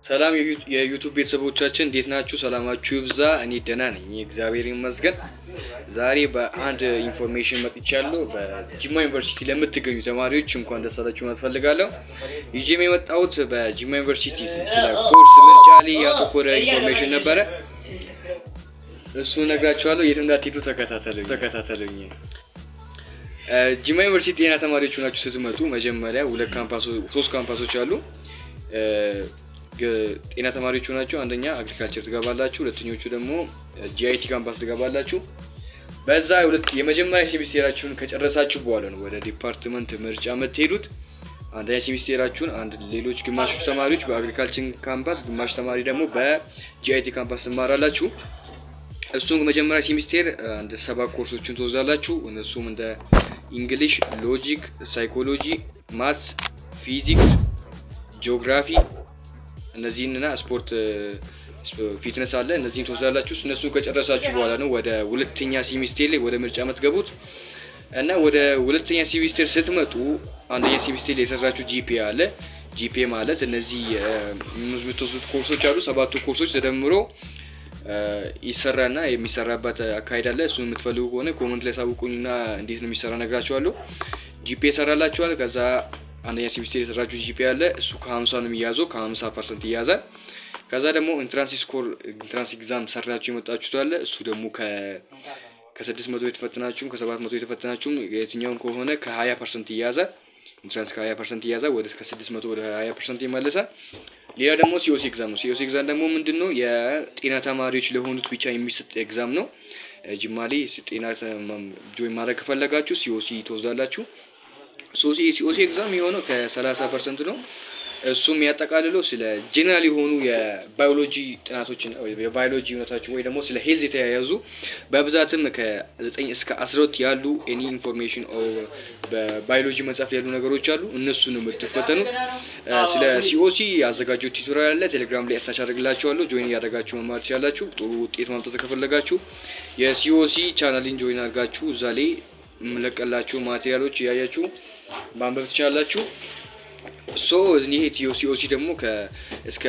ሰላም የ YouTube ቤተሰቦቻችን፣ እንዴት ናችሁ? ሰላማችሁ ይብዛ። እኔ ደህና ነኝ፣ እግዚአብሔር ይመስገን። ዛሬ በአንድ information መጥቻለሁ። በጅማ ዩኒቨርሲቲ ለምትገኙ ተማሪዎች እንኳን ደስ አላችሁ ማለት ፈልጋለሁ። ይዤም የመጣሁት በጅማ ዩኒቨርሲቲ ስለ ኮርስ ምርጫ ላይ ያተኮረ information ነበረ። እሱ እነግራችኋለሁ። የት እንዳትሄዱ ተከታተሉኝ፣ ተከታተሉኝ። ጅማ ዩኒቨርሲቲ ጤና ተማሪዎች ሆናችሁ ስትመጡ መጀመሪያ ሁለት ካምፓሶች፣ ሶስት ካምፓሶች አሉ። ጤና ተማሪዎች ሆናችሁ አንደኛ agriculture ትገባላችሁ፣ ሁለተኞቹ ደግሞ GIT campus ትገባላችሁ። በዛ ሁለት የመጀመሪያ ሴሚስቴራችሁን ከጨረሳችሁ በኋላ ነው ወደ department ምርጫ የምትሄዱት። አንደኛ ሴሚስቴራችሁን አንድ ሌሎች ግማሾች ተማሪዎች በ agriculture campus፣ ግማሽ ተማሪ ደግሞ በ GIT campus ትማራላችሁ። እሱን መጀመሪያ ሴሚስቴር አንድ ሰባት ኮርሶችን ትወስዳላችሁ። እነሱም እንደ English፣ logic፣ psychology፣ maths፣ physics፣ geography እነዚህንና sport fitness አለ። እነዚህን ትወስዳላችሁ። እነሱን ከጨረሳችሁ በኋላ ነው ወደ ሁለተኛ ሴሚስቴር ላይ ወደ ምርጫ የምትገቡት። እና ወደ ሁለተኛ ሴሚስቴር ስትመጡ አንደኛ ሴሚስቴር ላይ የሰራችሁ GPA አለ። GPA ማለት እነዚህ የምትወስዱት ኮርሶች አሉ። ሰባቱ ኮርሶች ተደምሮ ይሰራና የሚሰራበት አካሄድ አለ። እሱን የምትፈልጉ ከሆነ comment ላይ አሳውቁኝና እንዴት ነው የሚሰራ ነግራችኋለሁ። GPA ይሰራላችኋል። ከዛ አንደኛ ሴሚስቴር የሰራችሁ GPA አለ። እሱ ከ50 ነው የሚያዘው፣ ከ50% ይያዛል። ከዛ ደግሞ entrance score፣ entrance exam ሰርታችሁ የመጣችሁት አለ። እሱ ደግሞ ከ600 የተፈተናችሁም ከ700 የተፈተናችሁም የትኛውም ከሆነ ከ20% ይያዛል። Entrance ከ20% ይያዛል። ወደ ከ600 ወደ 20% ይመለሳል። ሌላ ደግሞ COC exam ነው። COC exam ደግሞ ምንድን ነው? የጤና ተማሪዎች ለሆኑት ብቻ የሚሰጥ exam ነው። ጅማ ላይ ጤና join ማድረግ ከፈለጋችሁ COC ትወስዳላችሁ። COC exam የሆነው ከ30% ነው። እሱ የሚያጠቃልለው ስለ ጄኔራል የሆኑ የባዮሎጂ ጥናቶችን፣ የባዮሎጂ እውነታችን ወይ ደግሞ ስለ health የተያያዙ በብዛትም ከ9 እስከ 12 ያሉ any information በባዮሎጂ መጽሐፍ ያሉ ነገሮች አሉ። እነሱን ነው የምትፈተኑት። ስለ COC ያዘጋጀው tutorial አለ። ቴሌግራም ላይ attach አድርግላችኋለሁ። Join እያደረጋችሁ መማር ትችላላችሁ። ጥሩ ውጤት ማምጣት ከፈለጋችሁ የ COC channel ን join አድርጋችሁ እዛ ላይ የምለቀላችሁ material ኦች እያያችሁ ማንበብ ትችላላችሁ። So ይሄ COC ደግሞ እስከ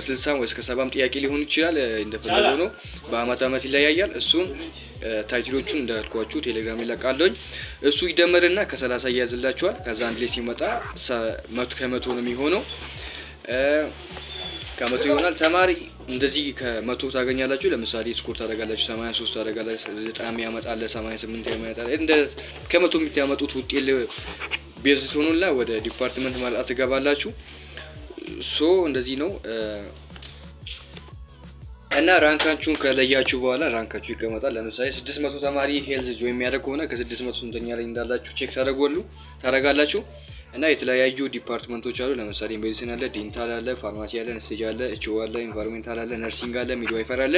60 ወይ እስከ 70ም ጥያቄ ሊሆን ይችላል። እንደፈለገው ነው። በአመት አመት ይለያያል። እሱን title ኦቹን እንዳልኳችሁ ቴሌግራም ይለቃለሁኝ። እሱ ይደመርና ከ30 እያዝላችኋል። ከዛ አንድ ላይ ሲመጣ 100 ከመቶ ነው የሚሆነው። ከ100 ይሆናል። ተማሪ እንደዚህ ከ100 ታገኛላችሁ። ለምሳሌ score ታደርጋላችሁ፣ 83 ታደርጋላችሁ፣ 90 ያመጣለ፣ 88 ያመጣለ፣ እንደ ከ100 የምታመጡት ውጤት base ትሆኑላ ወደ department ማለት ትገባላችሁ። So እንደዚህ ነው። እና rank ኣችሁን ከለያችሁ በኋላ rank ኣችሁ ይቀመጣል። ለምሳሌ 600 ተማሪ health join የሚያደርግ ከሆነ ከ600 ስንተኛ ላይ እንዳላችሁ check ታደርጋላችሁ። እና የተለያዩ department ኦች አሉ። ለምሳሌ medicine አለ፣ dental አለ፣ ፋርማሲ አለ፣ anesthesia አለ፣ HO አለ፣ environmental አለ፣ nursing አለ፣ midwifery አለ።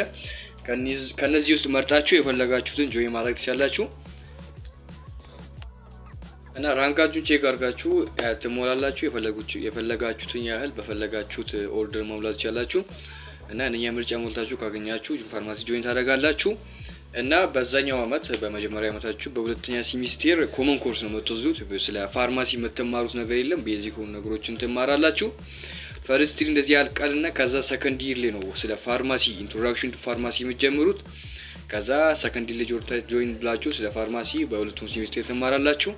ከነዚህ ውስጥ መርጣችሁ የፈለጋችሁትን join ማድረግ ትችላላችሁ። እና rank ኣችሁን check አድርጋችሁ ትሞላላችሁ። የፈለጋችሁትን ያህል በፈለጋችሁት order መሙላት ትችላላችሁ። እና እነኛ ምርጫ ሞልታችሁ ካገኛችሁ pharmacy join ታደርጋላችሁ። እና በዛኛው አመት፣ በመጀመሪያ አመታችሁ በሁለተኛ semester common course ነው የምትወስዱት። ስለ ፋርማሲ የምትማሩት ነገር የለም። Basic የሆኑ ነገሮችን ትማራላችሁ። First year እንደዚህ ያልቃል እና ከዛ second year ላይ ነው ስለ pharmacy፣ introduction to pharmacy የምትጀምሩት። ከዛ second year ላይ join ብላችሁ ስለ ፋርማሲ በሁለቱም ሴሚስቴር ትማራላችሁ።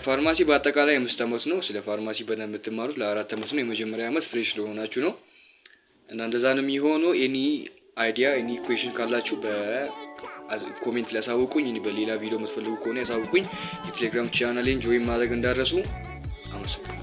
ፋርማሲ በአጠቃላይ 5 አመት ነው። ስለ ፋርማሲ በደንብ የምትማሩት ለ4 አመት ነው። የመጀመሪያ አመት fresh ለሆናችሁ ነው። እና እንደዛ ነው የሚሆነው። Any idea፣ any question ካላችሁ በ comment ላይ ያሳውቁኝ። እኔ በሌላ ቪዲዮ የምትፈልጉ ከሆነ ያሳውቁኝ። የቴሌግራም channel ኤን join ማድረግ እንዳትረሱ። አመሰግናለሁ።